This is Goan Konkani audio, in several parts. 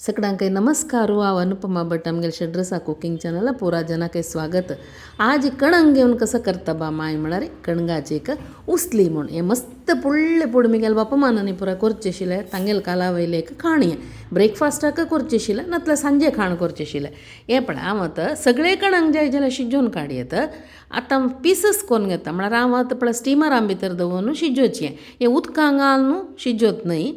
सगळ्यांक नमस्कार. हांव अनुपमा भट, आमगेले शेड्रसा कुकिंग चॅनल पुरा जनाक स्वागत. आज कणंग घेवन कसो करता बा माय म्हळ्यार कणंगाची एक उसली म्हूण हें मस्त पुडले पूड मिगेल बापा मानांनी पुरा करचें आशिल्लें. तांगेले काला वयलें एक खाण हें, ब्रेकफास्टाक करचें आशिल्लें नातल्यार सांजे खाण करचें आशिल्लें. हें पळय हांव आतां सगळें कणंग जाय जाल्यार शिजोवन काडयेत. आतां पिसस करून घेता म्हळ्यार हांव आतां पळय स्टिमरां भितर दवरून शिजोवचें. हें उदकां घालून शिजोवप न्हय,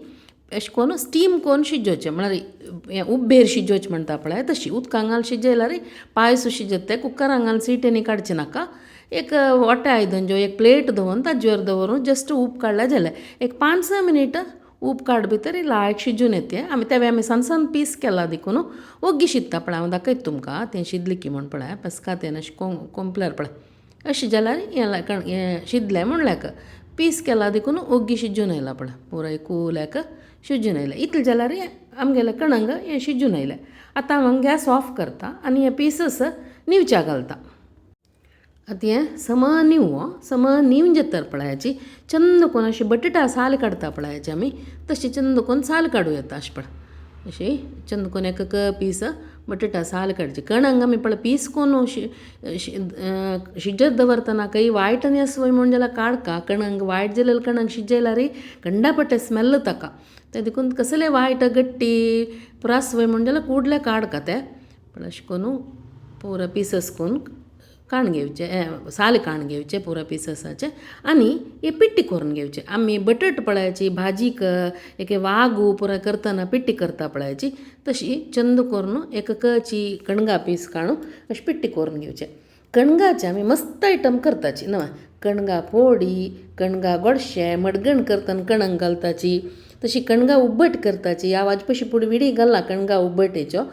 अशें करून स्टीम करून शिजोवचें म्हळ्यार उब्बेर शिजोवचें म्हणटा पळय तशी. उदकां घालून शिजयल्यार पायस शिजता तें कुकरां घालून सिटी काडचें नाका. एक वट्या आयदन जो एक प्लेट दवरून ताजेर दवरून जस्ट ऊब काडल्यार जालें. एक 5-6 मिनटां ऊब काड भितर लायक शिजून येता. आमी तेवे आमी सान सान पीस केला देखून ओग्गी शिजता पळय. हांव दाखयता तुमकां तें शिजलें की म्हूण पळय पस्कातेन अशें कोंपल्यार पळय अशें जाल्यार हें हें शिजलें म्हणल्याक पीस केला देखून ओग्गी शिजून येयला पळय, पुराय कुल्याक शिजून येयलें. इतलें जाल्यार आमगेलें कणंग हें शिजून येयलें. आतां हांव गॅस ऑफ करता आनी हे पिसस निवच्या घालता. आतां हें समा निव समा निव जाता पळयाची चंद कोन अशी बटाटा साल काडटा पळयाची आमी तशी चंद कोन साल काडूं येता अशें पळय. अशी चंद कोन एक पीस बटाटा साल काडची. कणंग आमी पळय पीस कोन शिजत दवरतना खंय वायट न्ही आसवय म्हूण जाल्यार काडका. कणंग वायट जाल्यार कणंग शिजयल्यार कंडापटे स्मेल ताका, तें देखून कसले वायट गट्टी पुरासवय म्हूण जाल्यार कुडले काडका ते. पण अशें करून पुरा पिसस करून काण घेवचे, साल काण घेवचे पुरा पिससाचे आनी हे पिट्टी करून घेवचे. आमी बटट पळयाची भाजीक एक वागू पुरा करतना पिट्टी करता पळयाची तशी चंद करून एक कची कणगां पीस काडून अशी पिट्टी करून घेवचे. कणगाचे आमी मस्त आयटम करताची न्हय, कणगां पोडी, कणगां गोडशें, मडगण करतना कणंग घालताची, तशी कणगां उब्बट करताची. हांव आज पशी पुढे विडी घालला कणगां उब्बटेच्यो,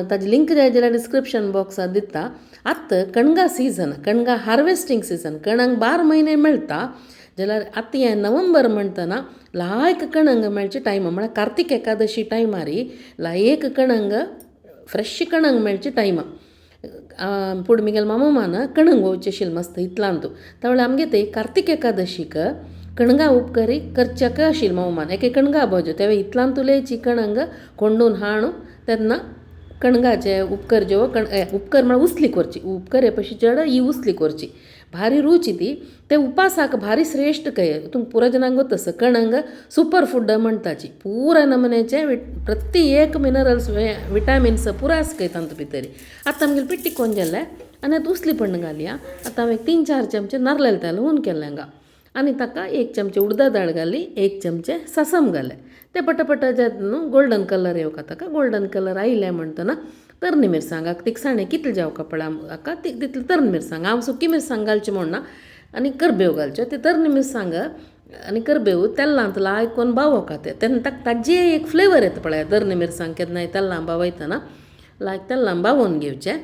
ताजी लिंक जाय जाल्यार डिस्क्रिप्शन बॉक्सात दिता. आतां कणगां सीजन, कणगां हार्वेस्टींग सीजन, कणंग 12 म्हयने मेळटा जाल्यार आतां हें नोव्हेंबर म्हणटना लायक कणंग मेळचे टायम म्हळ्यार कार्तीक एकादशी टायमार लायक कणंग फ्रेश कणंग मेळचे टायम. पूण मिगेल मामा मान कणंग वोवचें आशिल्लें मस्त इतलांतू तवळ आमगे ते कार्तीक एकादशीक कणगां उपकरी करच्याक आशिल्लें मामा एक कणगां भोजो तेवे इतलांतुलेची कणंग कोंडून हाणू तेन्ना कणगाचे उपकर ज्यो उपकर म्हळ्यार उसली करची, उपकर पशी चड ही उसली करची भारी रुची ती. ते उपासाक भारी श्रेश्ठ काय तुमकां पुरा जणांक गोत आसा कणंग सुपर फूड म्हणटाची. पुरा नमुन्याचे प्रति एक मिनरल्स विटामिन्स पुरा आसा तातूंत भितर. आतां आमगेले पिट्टी कोन जालें आनी आतां उसली पण घालया. आतां हांवें 3-4 चमचे नारलेले तेल हून केलें हांगा आनी ताका 1 चमचे उडदा दाळ घाली, 1 चमचे सासम घालें. ते पटापट जाता न्हू गोल्डन कलर येवका ताका. गोल्डन कलर आयलें म्हणटना तरणी मिरसांगाक तिखसाणे कितले जावका पळय हाका तितले तरणी मिरसांग, हांव सुकी मिरसांग घालची म्हूण ना, आनी करबेव घालच्यो. ते तरणी मिरसांग आनी करबेव तेलांत लायक करून बावोवका ते तेन्ना ताका ताजे एक फ्लेवर येता पळय. तरणी मिरसांग केन्नाय तेलां बावयतना लायक तेलां बावोवन घेवचें.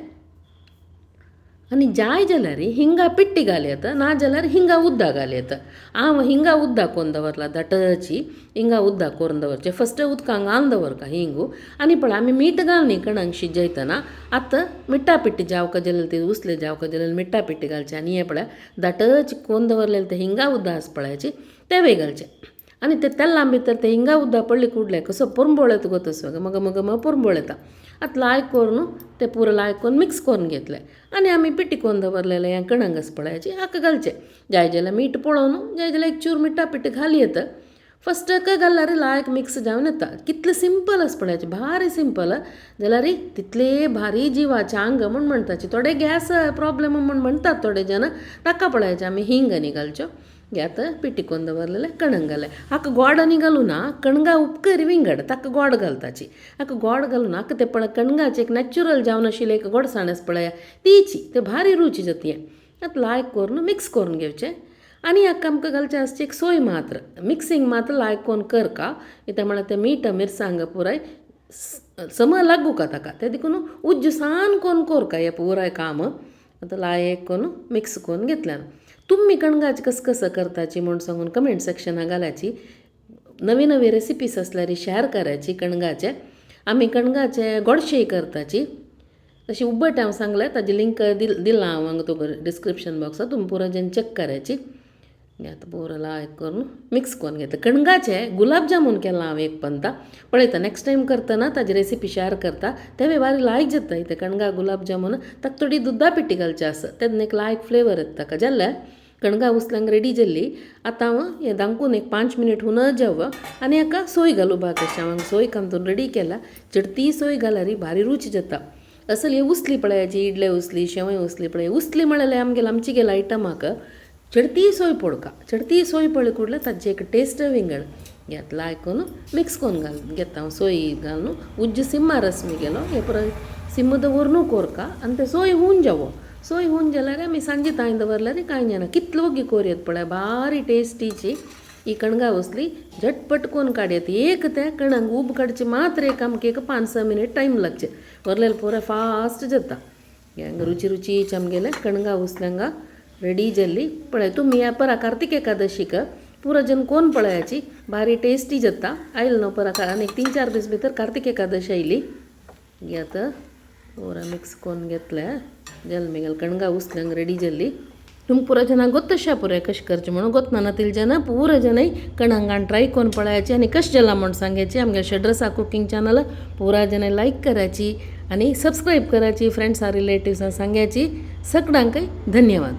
आनी जाय जाल्यार हिंगा पिट्टी घाल येता, ना जाल्यार हिंगा उद्दां घाल येता. हांव हिंगा उद्दां करून दवरला दाटची हिंगा उद्दां करून दवरचें. फस्ट उदकां घालून दवरका हिंगू. आनी पळय आमी मीठ घालनी कणंग शिजयतना. आतां मिठा पिट्टी जावका जाल्यार ती उसले जावका जाल्यार मिठा पिट्टी घालची. आनी हें पळय दाटची करून दवरलेलें तें हिंगा उद्दां आसा पळयाची तेंवूय घालचें. आनी ते तेलां भितर ते हिंगा उद्दां पडली कुडले कसो पोरंबळ येता गो तसो मग मग मग पोरंबळ येता. आतां लायक करून ते पुरो लायक करून मिक्स करून घेतले आनी आमी पिट्टी करून दवरलेलें हें कणंग आसा पळयाची हाका घालचें. जाय जाल्यार मीठ पळोवन जाय जाल्यार एक चूर मिठा पिट्टी घाली येता. फस्ट घाल्यार लायक मिक्स जावन येता. कितलें सिंपल आसा पळयाचें, भारी सिंपल जाल्यार तितले भारी जिवाचें आंग म्हूण म्हणटाचे. थोडे गॅस प्रोब्लेम म्हूण म्हणटात थोडे जाण, ताका पळयाचें आमी हिंग आनी घालच्यो. आतां पिट्टी करून दवरलेलें कणंग घालें. हाका गोड आनी घालूं ना, कणगां उपकरी विंगड ताका गोड घालताची. हाका गोड घालूं ना, हाका तें पळय कणगाचें एक नॅचरल जावन आशिल्लें एक गोडसाण आसा पळय तीची तें भारी रुची जाता हें. आतां लायक करून मिक्स करून घेवचें. आनी हाका आमकां घालचें आसचें एक सोय मात्र मिक्सींग मात्र लायक करून करका. कित्याक म्हळ्यार तें मीठ मिरसांग पुराय सम लागूका ताका, तें देखून उज्ज सान करून करका हें पुराय काम. आतां लायक करून मिक्स करून घेतलें. तुमी कणगाची कसं कसं करताची म्हूण सांगून कमेंट सेक्शनाक घालाची. नवी नवी रेसिपीस आसल्यार शेअर करायची कणगाचे. आमी कणगाचे गोडशेय करताची. तशी उब्बट हांव सांगलें ताजी लिंक दिलां हांव हांगा तुका डिस्क्रिप्शन बॉक्साक, तुमी पुरो जेन चॅक करायची. आतां पुरो लायक करून मिक्स करून घेता. कणगाचे गुलाब जामून केला हांव एक पंता पळयता नेक्स्ट टायम करतना ताजी रेसिपी शेअर करता. तेवे बारी लायक जाता इथे कणगा गुलाब जामून. ताका थोडी दुद्दा पिट्टी घालची आसा तेन्ना एक लायक फ्लेवर येता ताका. जालें कणगां उसल्यांक रेडी जाल्ली. आतां हांव हें धांकून एक 5 मिनट हुन जावं आनी हाका सोय घालू कशें हांव सोय कांतून रेडी केला. चडती सोय घाल्यार भारी रुच जाता. असल ही उसली पळयाची इडले उसली शेवय उसली पळय उसली म्हळ्यार आमगेले आमची गेले आयटमाक चडती सोय पडका. चडती सोय पळय कुडले ताजे एक टेस्ट विंगड. घेतला आयकून मिक्स करून घाल घेता हांव सोय घालून उज्ज सिम्मा रस मी गेलो हे परत सिम्म दवरनू कोरका आनी ते सोय हून जावो. सोय हून जाल्यार आमी सांजे तांय दवरल्यार कांय जायना. कितलो वगी कोरयेत पळय भारी टेस्टीची ही कणगां उसली झटपट कोन काडयेत. एक ते कणंग उब काडची मात्र एक आमकां एक 5-6 मिनट टायम लागचे वरलेले पुरो फास्ट जाता. हांगा रुची रुचीच आमगेले कणगां उसल्यांगा रेडी जाल्ली. पळय तुमी ह्या परा कार्तिक एकादशीक पुरो जन कोण पळयाची भारी टेस्टी जाता. आयल न्हू परा आनी 3-4 दीस भितर कार्तिक एकादशी आयली. आतां पुरो मिक्स करून घेतले जालें मागीर कणगां उसल्यांक रेडी जाल्ली. तुमकां पुरो जनांक गोत्तशा पुरो कशें करचें म्हणून गोतना ना जन पुरो जनय कणंगान ट्राय करून पळयाची आनी कशें जालां म्हूण सांगायची. आमगे शेड्रसा कुकींग चॅनल पुरा जन लायक करायची आनी सबस्क्रायब करायची फ्रेंड्स रिलेटिव्सां सांगायची. सगळ्यांकय धन्यवाद.